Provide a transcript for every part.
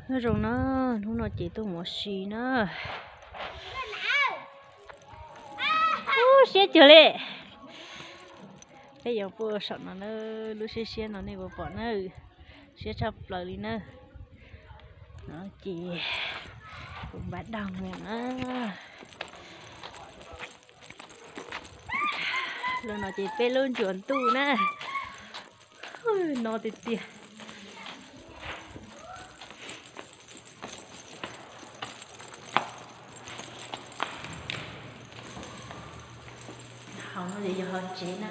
Nyob zoo na, hnub no ces tuaj mus ua si na. Ub, siab cuag li. Peb yuav puag saum no na, lub siab siab no nej puas pom na, siab tshaj plaws li na. No ces kuv npaj daj mus na. Los no ces peb lub ntsuas ntuj na, no tiag tiag. Hauv no ces yog hauv tsev na,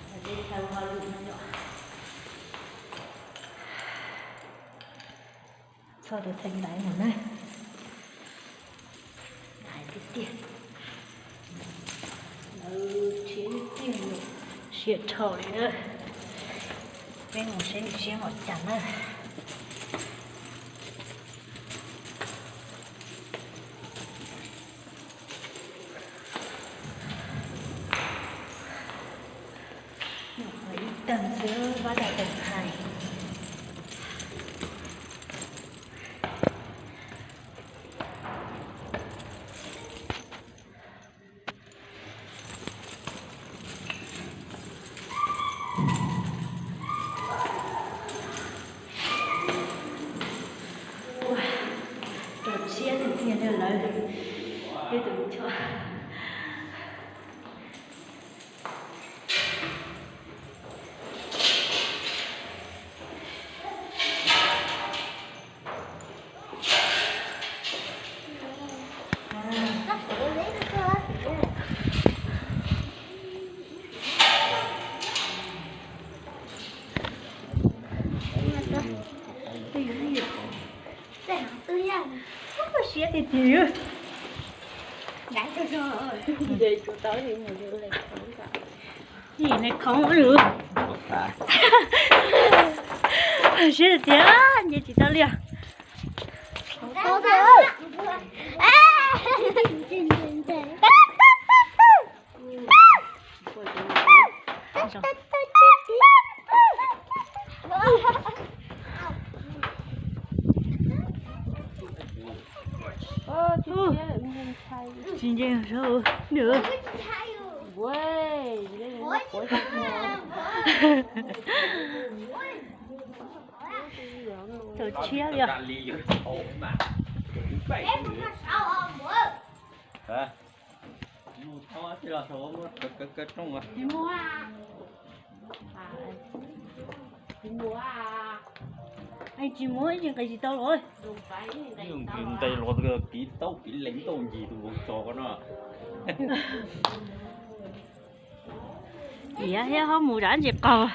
peb thaij hauj lwm no yom. Txog tus theem ntaiv no na, hais tiag tiag, lawv tshiab tiag tiag, siab dhau li na. Peb mus seb nws siab npaum cas na. Nyuam qhuav ib tag xwb, vab dais tag hais. Rau siab tiag tiag li lawm, ib tug choj. Siab tiag tiag. Nim nws khoov lawm. Siab tiag tiag, nce tsis tau li os. Tsis ntseeg saib nws. Tau tshiab li os. Tsis muaj, tsis nqis tsis tau los. Nqis los kiv taub kiv lees tau ncig tus vauv tso ko no. Tiav thiab ho mus zam ntsis qaug.